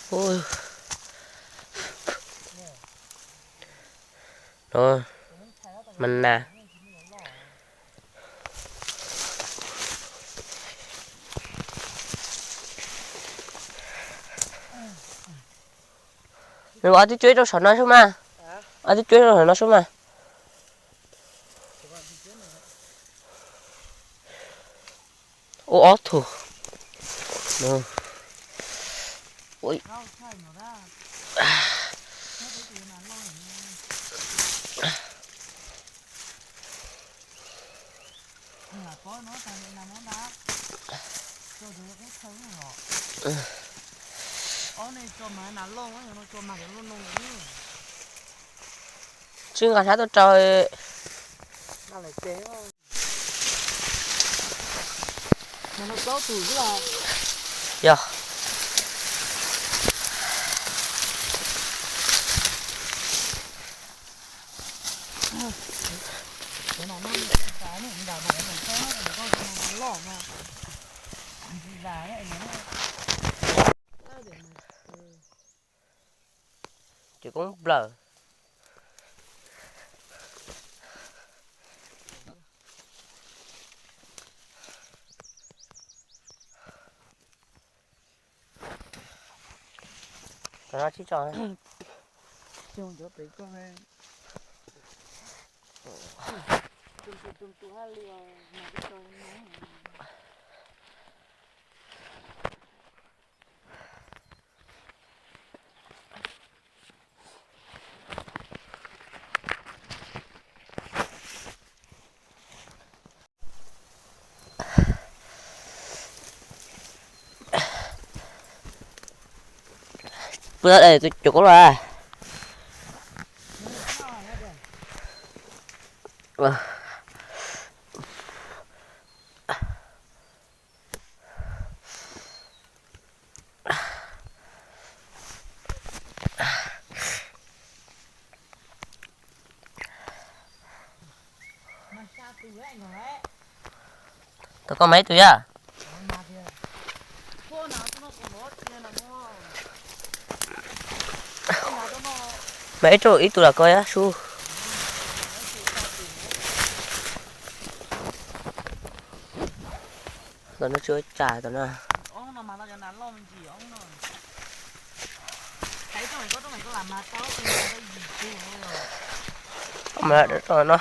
Ub, no, mas nas. Nws ob tug cuab rau saum no sub mas. Ob tug cuab rau saum no sub mas. Ua ob tug. Tsis nqa hnab tuaj rau. Yog. Cov koob nplawm. Cov no sib tso. Pw tau, tus cov koob los. Tau koj mas ib tug yam. Mas ib tug, ib tug los koj yam sub. Tom no tsis ua cas tom no. Mas no.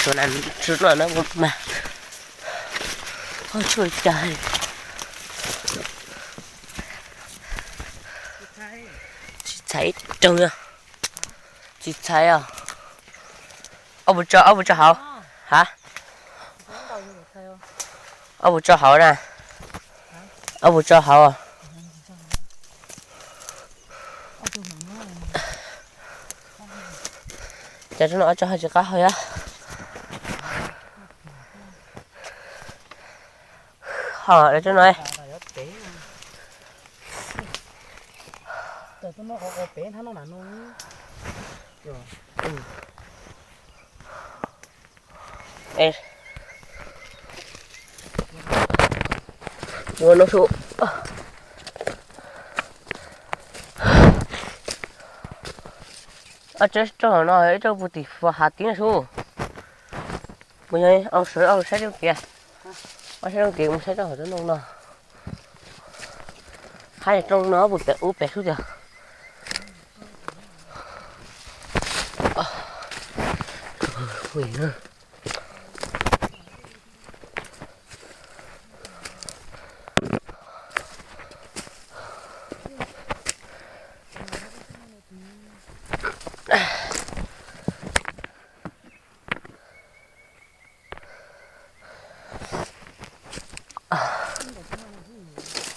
Tsuas na, tsuas no na mas. Tsuas cas tsis txhais ib rooj os. Tsis txhais os. Ob puas tso, ob puas tso hauv? Ha? Ob puas tso hauv na? Ob puas tso hauv? Cov tsob no ob tsob hauv tsis qab hau yab. Ho tsob no. Ua no su. Ob tsob no ib tsob puag tim hav tib no su. Mus yog au sawv au saib rooj tiag. Au saib rooj tiag mus saib rau hauv tsob no no. Hab rooj no puag pem ub pem sub tiag.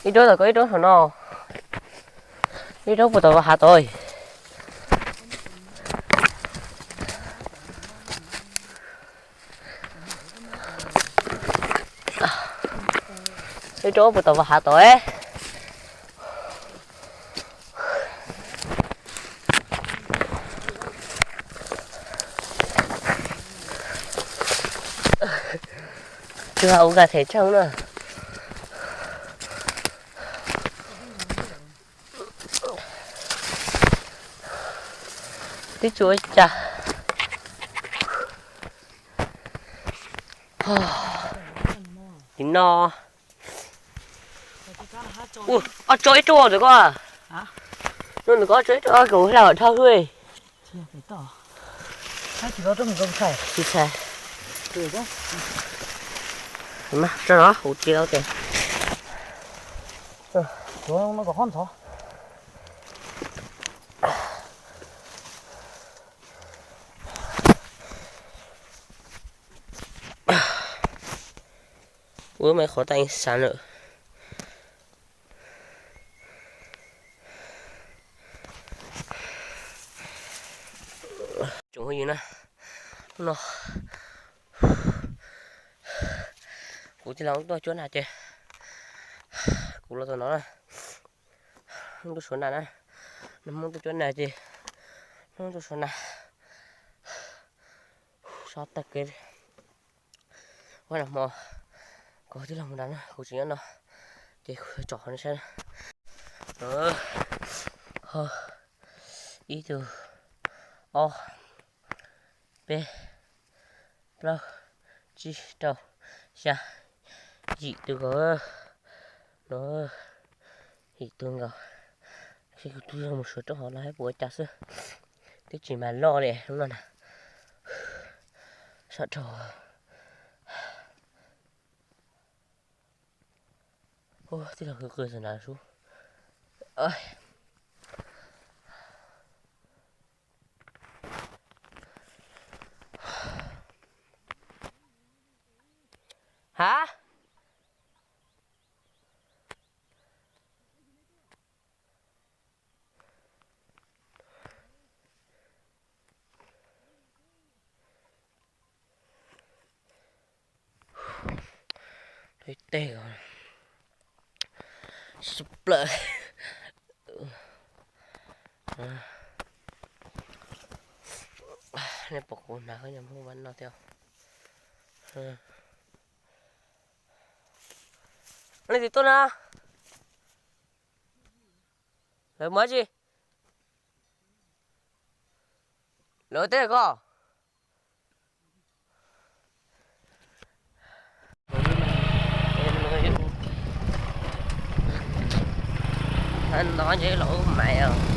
Ib rab tom ko ib rab saum no. Ib rab puag tom hav tod. Ib rau puas tau vaj hav tod. Tus hauv nkag them tsheej na. Twb tsis ua cas. Tim no ob tso ib tso ntawm ko. No ntawm ko ob tso ib tso, kuv hla dhau xwb. Tsis txhais. Tso no kuv tis lauj tes. Ua me qhov tag xav lawm. Tsoom phooj ywg na, hnub no kuv tij laug tuaj cuab nas ces kuv los txog no na. Hmoob tuaj suav nas na, no Hmoob tuaj cuab nas ces Hmoob tuaj suav nas. Sab tag kev. Ua nas hmo, kuv tij laug mus nrad na, kuv tseem nyob no, ces kuv tsom qhov no saib na. Ib tug, ob, peb, plaub, tsib, rau, xya, yim tug nkaus no. Yim tug nkaus. Seb kuv tij laug mus suav rau hauv los hais puas ua cas xwb. Twb tsis mas loj li hnub no na. Sab rau. Ua tij laug qw qw xwb na sub. Ha? Ib teg sub plawm. Nej pom kuv hnav khaub ncaws Hmoob vaj no thiab. Nej twb tuaj na. Lawv mus dab tsi? Lawv ua teb ko. No ces los ub mais os.